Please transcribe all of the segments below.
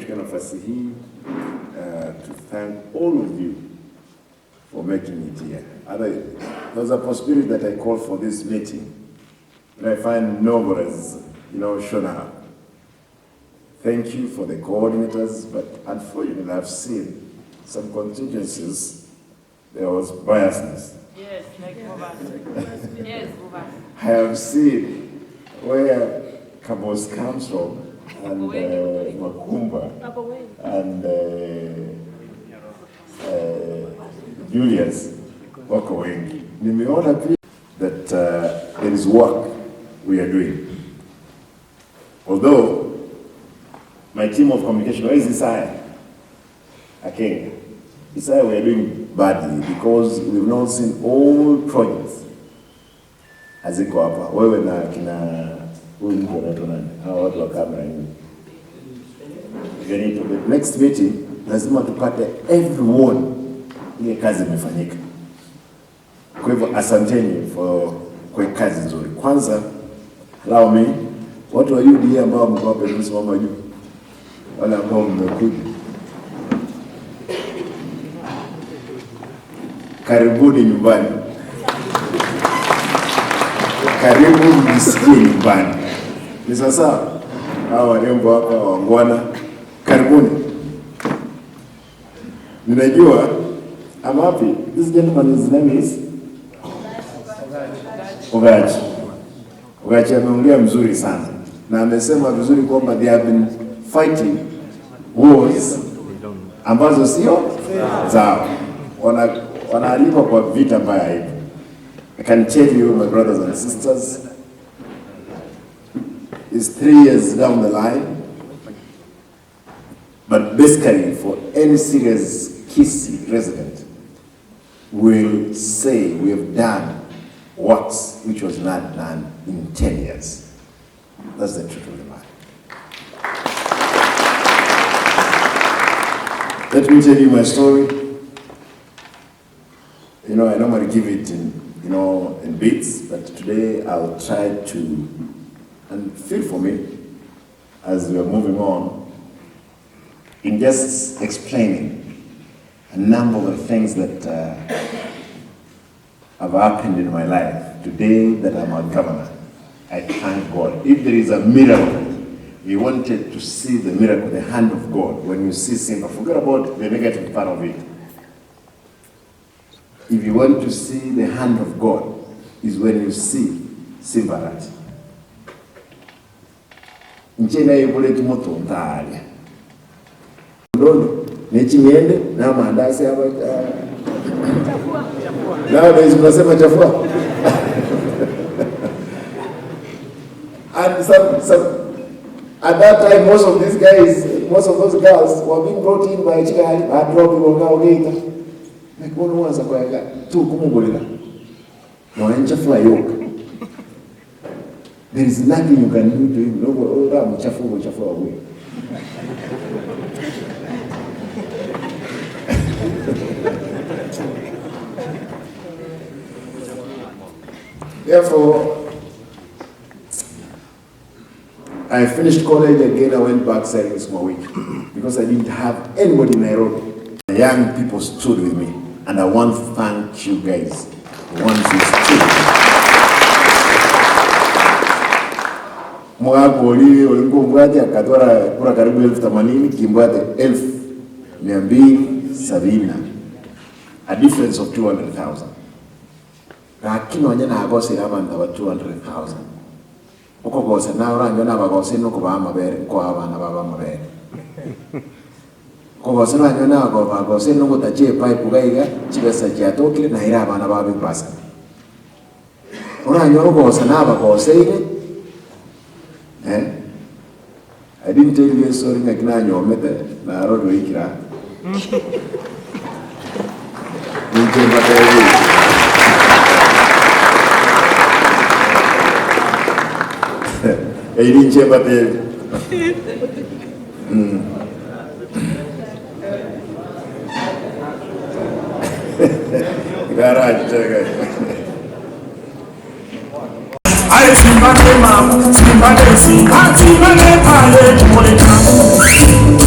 Nichukue nafasi hii to thank all of you for making it here. Other, there was a possibility that I called for this meeting, but I find nobody's, you know, shown up. Thank you for the coordinators, but unfortunately I've seen some contingencies. There was biasness. Yes, like Bobas. Yes, Bobas. I have seen where Kabos comes from and Makumba and Julius wako wengi. Nimeona pia that there is work we are doing. Although my team of communication, where is Isaiah? Akenga. Isaiah, we are doing badly because we've not seen all projects haziko hapa. Wewe na kina huyu mtu anaitwa nani? Hawa watu wa kamera hivi. Benito, the next meeting lazima tupate everyone ile kazi imefanyika. Kwa hivyo asanteni for kwa kazi nzuri. Kwanza allow me watu wa UDA ambao mko hapa msimama juu, wale ambao mmekuja, karibuni nyumbani, karibu mjisikie nyumbani. Ni sasa hawa warembo hapa wangwana, karibuni. Ninajua I'm happy. This gentleman, his name is Ogachi. Ogachi ameongea mzuri sana na amesema vizuri kwamba they have been fighting wars ambazo sio zao, wanaalikwa kwa vita mbaya hivi. I can tell you my brothers and sisters, it's 3 years down the line, but basically for any serious Kisii resident will say we have done works which was not done in 10 years. That's the truth of the matter. Let me tell you my story. I normally give it in bits, but today I'll try to, and feel for me as we are moving on, in just explaining a number of the things that have happened in my life. Today that I'm a governor, I thank God. If there is a miracle, we wanted to see the miracle, the hand of God. When you see Simba, forget about the negative part of it. If you want to see the hand of God, is when you see Simba Arati. Nche naye kule kimoto ntalia. Ndondo, nechi miende, na maandasi hapa. Nowadays mnasema chafua. And at that time most of these guys, most of those girls were being brought in by Chikali, and drop people now gate. Like one was a tu kumugulira. No enchafua yoka. There is nothing you can do to him. No, ora mchafu mchafu away. Therefore, I finished college again. I went back selling sukuma wiki because I didn't have anybody in Nairobi. The young people stood with me, and I want to thank you guys, the ones who stood. Mwaka uli ulikuwa mbwate akatwara kura karibu elfu themanini kimbwate elfu mia mbili sabini, a difference of 200,000. Lakini wanya na agosera abantu ba 200,000. Uko gose na oranyo na bagose no kuba amabere kwa abana baba amabere. Uko gose na na go bagose no gutache pipe gaiga chibesa chiatokire na ira abana babe basa. Oranyo gose na bagose ire. I didn't tell you a story ngakina nyomete na rodo ikira. Ninchemba tebi. Eri nchemba tebi. Garage, garage.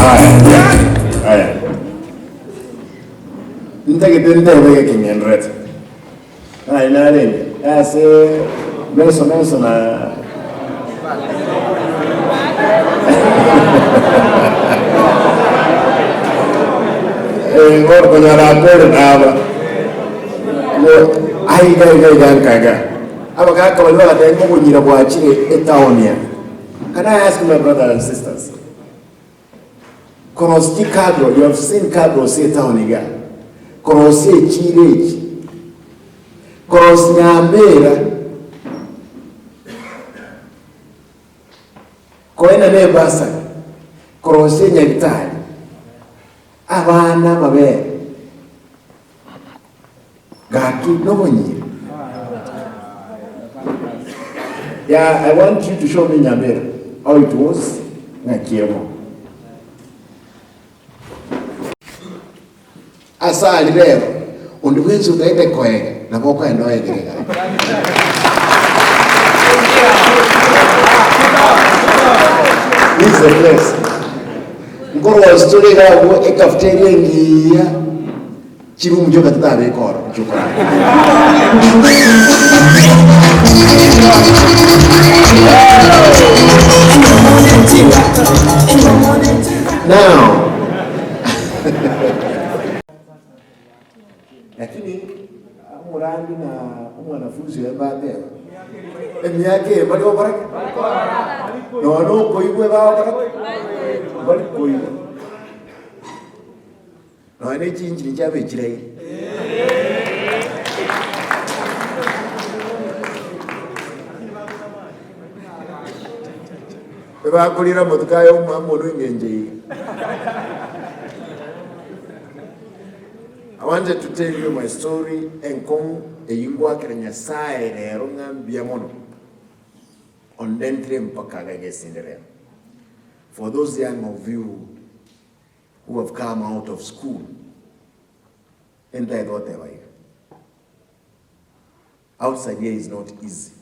Aya, aya. Ntagete ntebe gekeng'enderete. Naye narenge ase meso meso na Eh, bono konyora akore naba. Bo aiga iga iga nkaga. Abagaka baria bagateba ng'a obonyira bwachire etown eye. Can I ask you my brothers and sisters? Korosia chikabro, you have seen kabro ase etown iga. Korosia echiiro echi. Korosia Nyambera. Koenana ebasari. Korosia enyagitari. Abana amabere. Gaki nobonyira. Yeah, I want you to show me Nyamira how it was ng'aki ebo. Ase aria rero, onde bwensi otaete koega, nabo okoenda oegere gaki. This is the place. Nkorwa ase tore iga abwo ecafeteria engiya. Chirumu chioka titabeka oro chi'okorara. Now, lakini omorandi na omwanafunzi oye mbateba, emiaka eye mbari gokora ki? Nonya okoigwa ebagokora ki? Mbari koigwa. Nonya ne chinchiri chiabechire. Ebakorire amatuko aya omwana engencho iga. I wanted to tell you my story enkong'u eyio ngwakera Nyasaye rero ng'a mbuya mono ondentire mpaka iga egesinde rero. For those young of you who have come out of school, entaete goteba iga, outside here is not easy,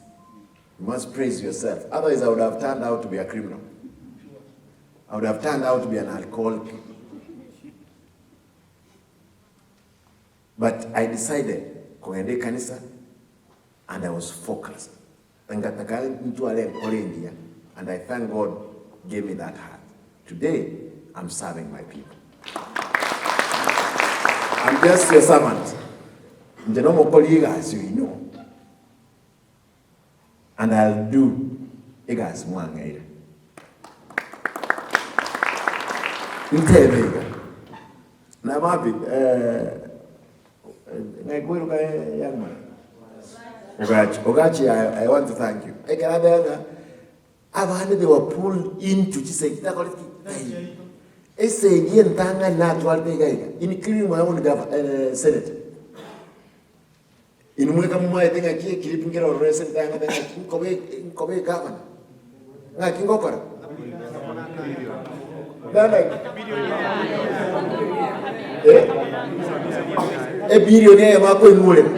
you must praise yourself, otherwise I would have turned out to be a criminal, I would have turned out to be an alcoholic. But I decided kogenda ekanisa and I was focused. Ngataka ntware enkoro engiya and I thank God gave me that heart. Today I'm serving my people. I'm just your servant. Inche nomokori egasi oino and I'll do egasi mwang'eire. Ntebe iga. Na I'm happy. Eh, ng'ai kweruka young man? Ogachi, Ogachi, I, I want to thank you. Ekero ateba ng'a abande they were pulled into chisegi chitakoreti ki? Taiyo. Esegi entang'ani natwarete iga iga, including my own gov, eh, senator. Inwe mweka momaete ng'aki ekiripi nkere ororo esenator yang'ete ng'aki nkobe nkobe egavana. Ng'aki ngokora? Nana Eh? Ebilioni eyemo akoing'orera.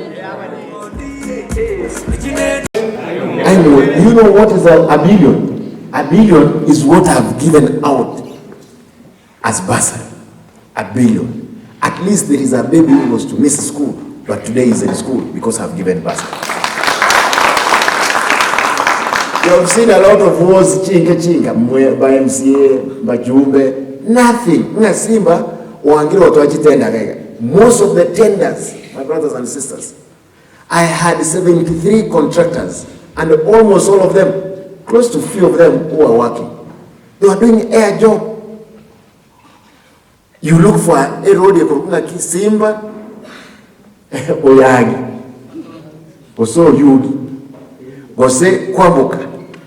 I know. You know what is a billion? A billion is what I've given out as bursary. A billion. At least there is a baby who was to miss school, but today is in school because I've given bursary. You have seen a lot of wars chinga chinga mwe ba MCA bajumbe nothing ng'a Simba oangire otoa chitenda iga iga. Most of the tenders my brothers and sisters I had 73 contractors and almost all of them close to few of them who are working they were doing air job You look for a road ekorokwa ng'aki Simba Oyagi gose Oyugi gose Kwamboka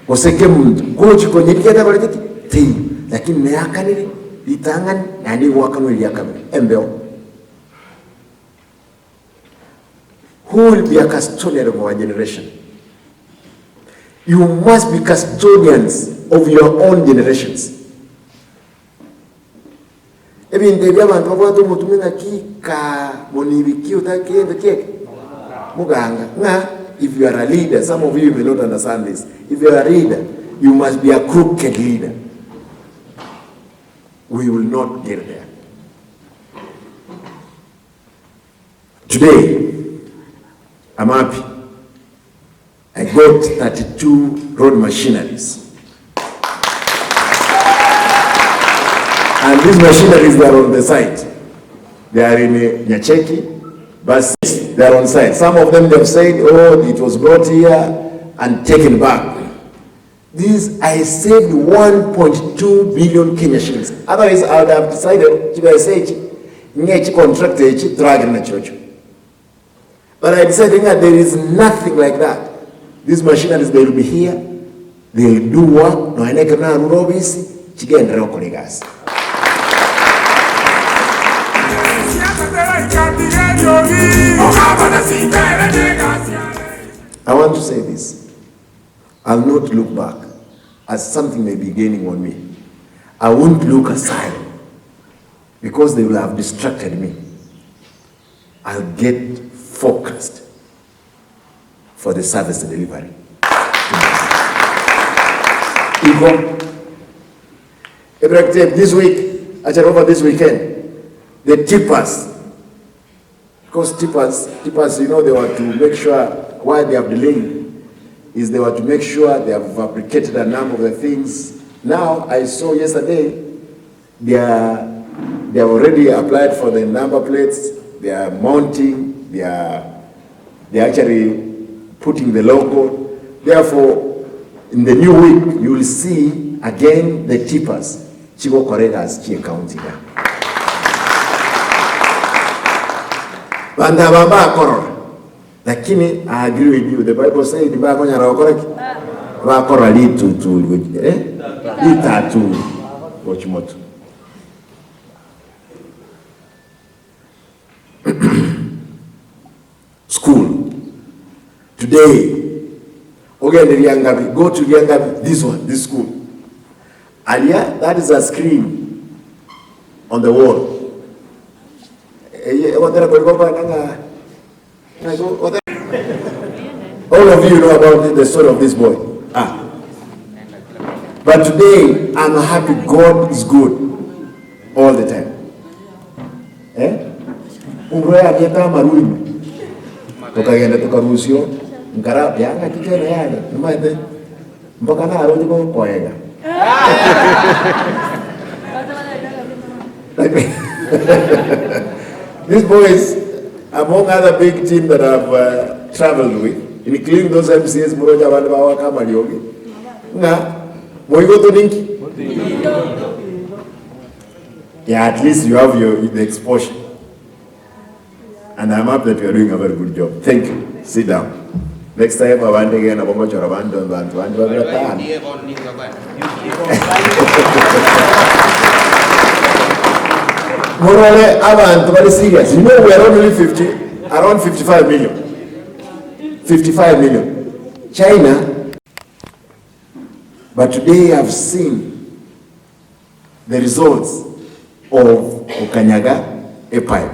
gose Kemunto gochi konya ketakorete ki teiyo lakini neakanire ritang'ani naende igoakanwa eria kabere embeo. Who will be a custodian of our generation? You must be custodians of your own generations. Ebinto ebi abanto babwate omotwe ng'aki kaa monibi ki otake gento kieke? Moganga. Ng'a if you are a leader, some of you may not understand this, if you are a leader, you must be a crooked leader. We will not get there. Today, I'm happy. I got 32 road machineries. And these machineries, they are on the site. They are in Nyacheki, but they are on site. Some of them, they have said, oh, it was brought here and taken back. This, I saved 1.2 billion Kenya shillings. Otherwise, I would have decided, chibesa echi, ng'echi contract echi, turagere na chirochio. But I decided that there is nothing like that. These machineries, they will be here, they will do work, nonya na ekero narure obisi, chigenderere gokora egasi. I want to say this, I'll not look back as something may be gaining on me. I won't look aside because they will have distracted me. I'll get focused for the service delivery. Igo, this week, actually over this weekend, the tippers, because tippers, tippers, you know, they were to make sure why they have delayed is they were to make sure they have fabricated a number of the things. Now, I saw yesterday, they are, they have already applied for the number plates, they are mounting, they are, they are actually putting the logo. Therefore, in the new week, you will see again the tippers, chigokorera chie county ga. Bantu aba mbakorora, lakini I agree with you, the Bible said mbakonyara gokora ki? Bakorora rituturi gochi eh? Ritaturi gochi motu. School. Today, ogende Riangabi, go to Riangabi, this one, this school. Aria, that is a screen on the wall. All of you know about the story of this boy. Ah. But today, I'm happy God is good all the time. Eh? Umroya akieta maruri. Tukagenda tukarusio nkara yanga kikero yale nimaete mpaka naroji ko koega. These boys, among other big team that I've traveled with, including those MCAs Muroja bandu bawa kama Liogi. Nga, moigo to ninki? Yeah, at least you have your the exposure. And I'm happy that you are doing a very good job. Thank you. Sit down. Next time, abande gena bongo chora bandu bantu bandu bandu bandu. Morale abantu bali serious. You know we are only 50, around 55 million. 55 million. China, but today I've seen the results of Okanyaga a pipe.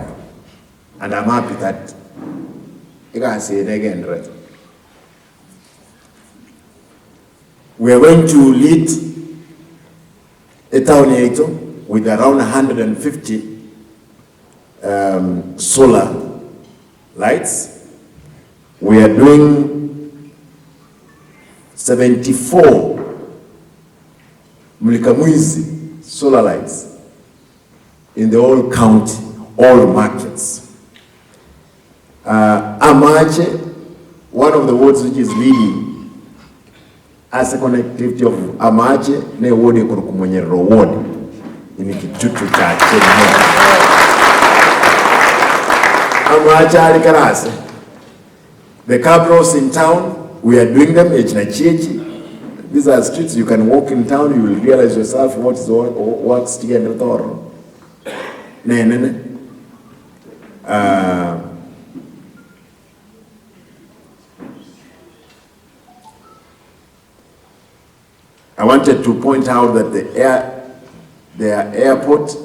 And I'm happy that you can see it again, right? We are going to lead a town here with around 150 solar lights. We are doing 74 Mulikamwizi solar lights in the whole county, all markets. Amache, one of the wards which is leading as a connectivity of Amache, ne ward ekurukumonyerero ward in Kitutu cha Chemo. Amache ali karase. The cabros in town, we are doing them, H na H. These are streets you can walk in town, you will realize yourself what is all, what's together. Ne, ne, ne. I wanted to point out that the airport,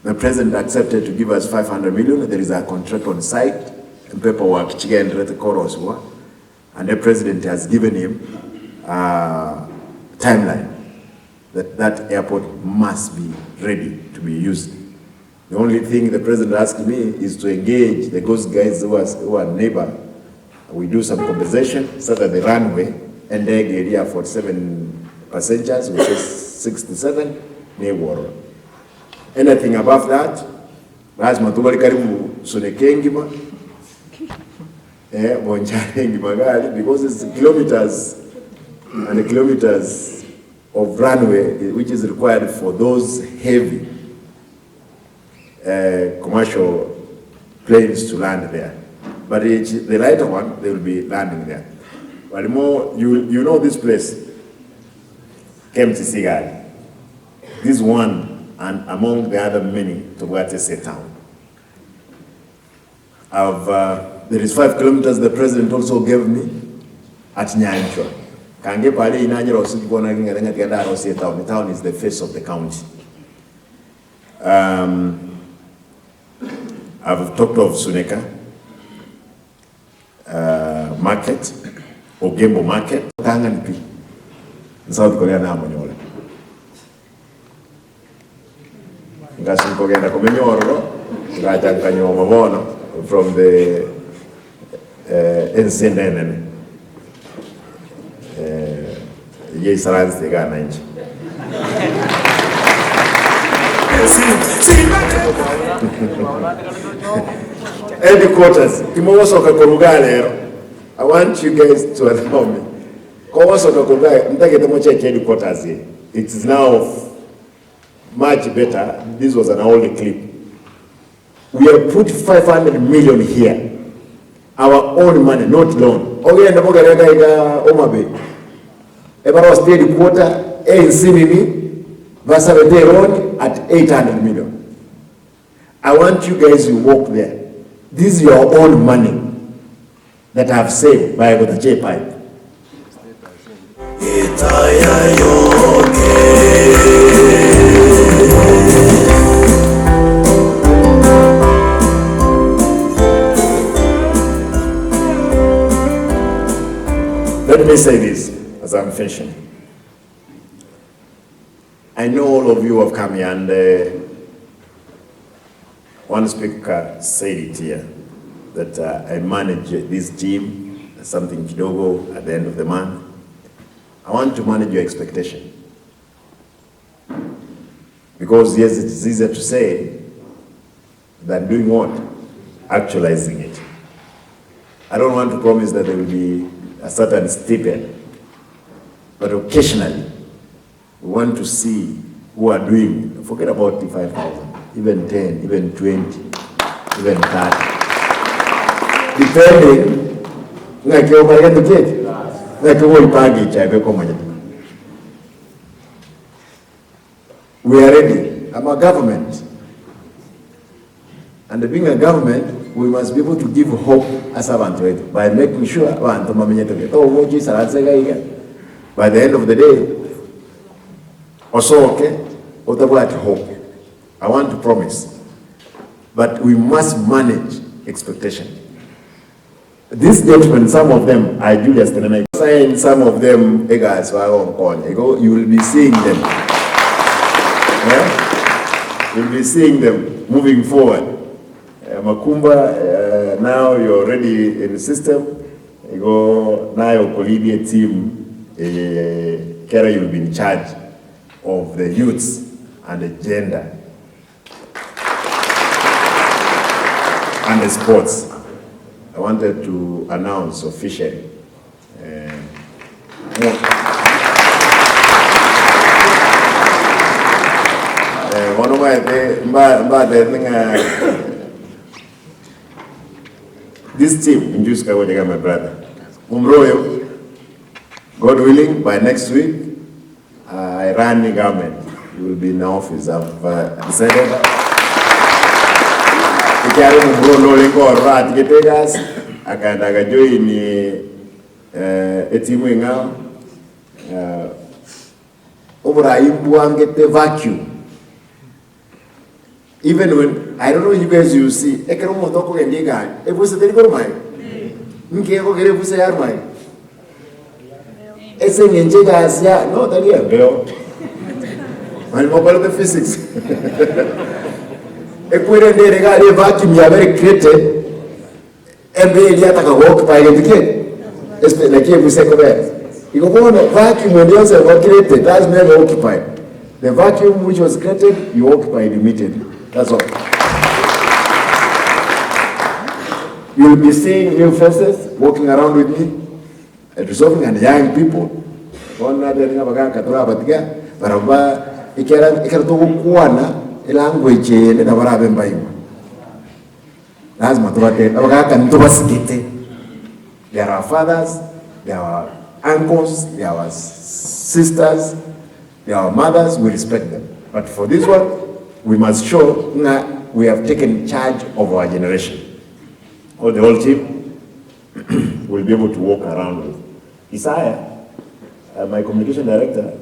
the president accepted to give us 500 million. There is a contract on site and paperwork, and the president has given him a timeline. that that airport must be ready to be used. The only thing the president asked me is to engage the ghost guys who are, who are neighbor. We do some compensation so that the runway endege area 47 passengers, which is 67, negoro. Anything above that, lazima tubali karibu Suneka engima, eh, Bonchari engima gari, because it's kilometers and kilometers of runway which is required for those heavy commercial planes to land there. But it's the lighter one, they will be landing there. But more, you know this place, KMTC gari. This one, and among the other many, Tobwate State Town. There is 5 kilometers the president also gave me at Nyanchwa. Kange pale inanyira usijibona kinga nga tienda Rosie town. The town is the face of the county. I've talked of Suneka market, Ogembo market. Tanga ni pi. South Korea na monyola. Ngasi nkogenda komenyororo, ngacha nkanyoma bono from the ensende enene. Yeisaransi gana nchi. Headquarters, Kimowosoka koruga lero. I want you guys to allow me. Kowosoka koruga, mtakete mo check headquarters here. It is now much better. This was an old clip. We have put 500 million here. Our own money, not loan. Okay, ndamoga iga Omabe. Ebaro state quarter, NCMB, Vasabete loan at 800 million. I want you guys to walk there. This is your own money that I have saved by the J pipe. Let me say this as I'm finishing. I know all of you have come here, and one speaker said it here, that I manage this team, something kidogo at the end of the month. I want to manage your expectation. Because yes, it is easier to say than doing what? Actualizing it. I don't want to promise that there will be a certain stipend, but occasionally we want to see who are doing, forget about the 5,000, even 10, even 20, even 30. Depending, we are ready. I'm a government. And being a government, we must be able to give hope as a bantu by making sure by the end of the day, also okay, hope. I want to promise, but we must manage expectation. These gentlemen, some of them are Julius Teneme. Sign some of them, you will be seeing them. Yeah? You'll be seeing them moving forward. Makumba, now you're already in the system. You go now your collegiate team, Kera, you'll be in charge of the youths and the gender and the sports. I wanted to announce officially. One of my this team, Njusi Kagojaga, my brother, Umroyo, God willing, by next week, I run the government. You will be in the office. I've decided. Akaenda join etimu ing'ao oburayi bwangete vacuum. Even when, I don't know you guys, you see, ekero omonto okogenda egari, ebuse teri korwa maega? Nki ekogera ebuse yarwa maega? Ase eng'encho egasi ya, no, tari embeo. Bari mokorete physics. Ekwerende ere iga aria evacuum yabere created, embe eria yataka go occupy gento ki? Espace, naki ebusa ekobera. Igo bono vacuum ende yonsi eba created, lazima ebe occupied. The vacuum which was created, you occupied immediately. That's all. You'll be seeing new faces walking around with me, resolving and young people. Bono nabere ng'a abagaka torabatiga barabwo ba ekera ekero togokwana elanguage eye nabo barabe mbaigwe. Lazima tobatebie abagaka ntobasigete, they are our fathers, they are our uncles, they are our sisters, they are our mothers, we respect them. But for this one, we must show ng'a we have taken charge of our generation. Or the whole team will be able to walk around with. Isaya, my communication director,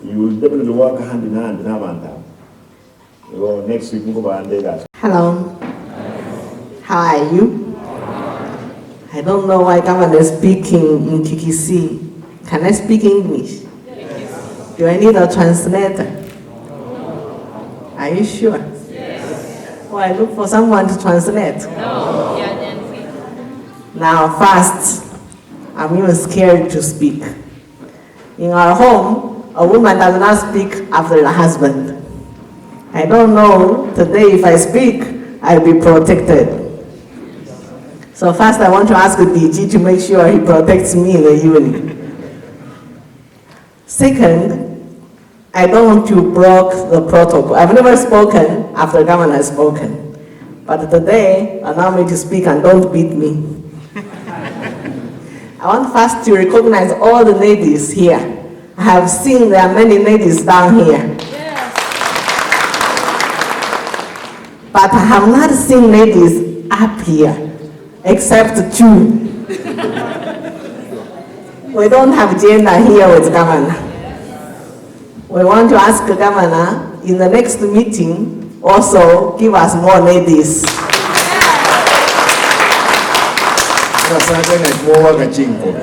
you will definitely work hand in hand na abanto aba. Igo next week nkobaa nde egasi. Hello. How are you? I don't know why governor is speaking in Kikisii. Can I speak English? Do I need a translator? Are you sure? Yes. Well, I look for someone to translate. No, yeah, Nancy. Now, first, I'm even scared to speak. In our home, a woman does not speak after the husband. I don't know, today if I speak, I'll be protected. So first I want to ask DG to make sure he protects me in the evening. Second, I don't want to block the protocol. I've never spoken after governor has spoken. But today, allow me to speak and don't beat me. I want first to recognize all the ladies here. I have seen there are many ladies down here. Yes. But I have not seen ladies up here, except two. We don't have gender here with governor. We want to ask the governor in the next meeting also give us more ladies. Abasacha ng'aki mogoaka chinkobi?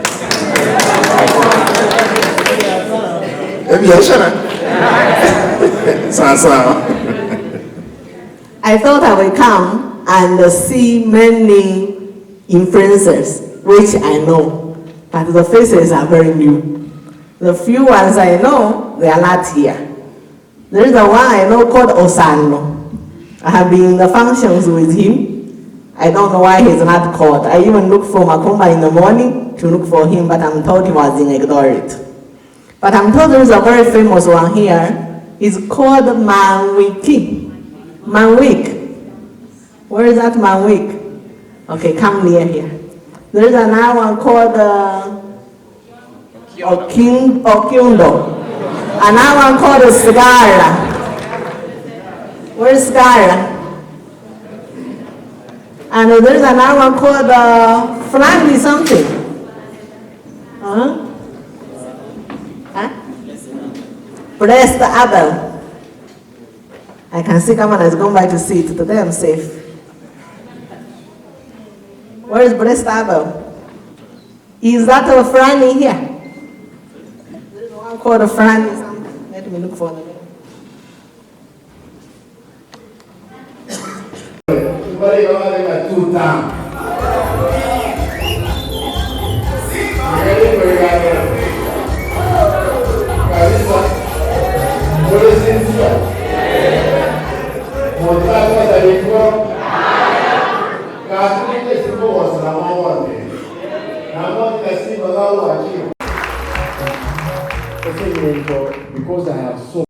Ebiashara? Sawa sawa. I thought I would come and see many influencers, which I know, but the faces are very new. The few ones I know, they are not here. There is a one I know called Osano. I have been in the functions with him. I don't know why he's not called. I even looked for Makomba in the morning to look for him, but I'm told he was in Eldoret. But I'm told there is a very famous one here. It's called Manwiki. Manwik. Where is that Manwik? Okay, come near here. There is another one called Okindo. Another one called Sigara. Where is Sigara? And there's another one called Flandy something. Huh? Huh? Blessed Abel. I can see Governor is going back to see it. Today I'm safe. Where is Blessed Abel? Is that a Franny here? There's one called a Franny something. Let me look for the name. Because I have so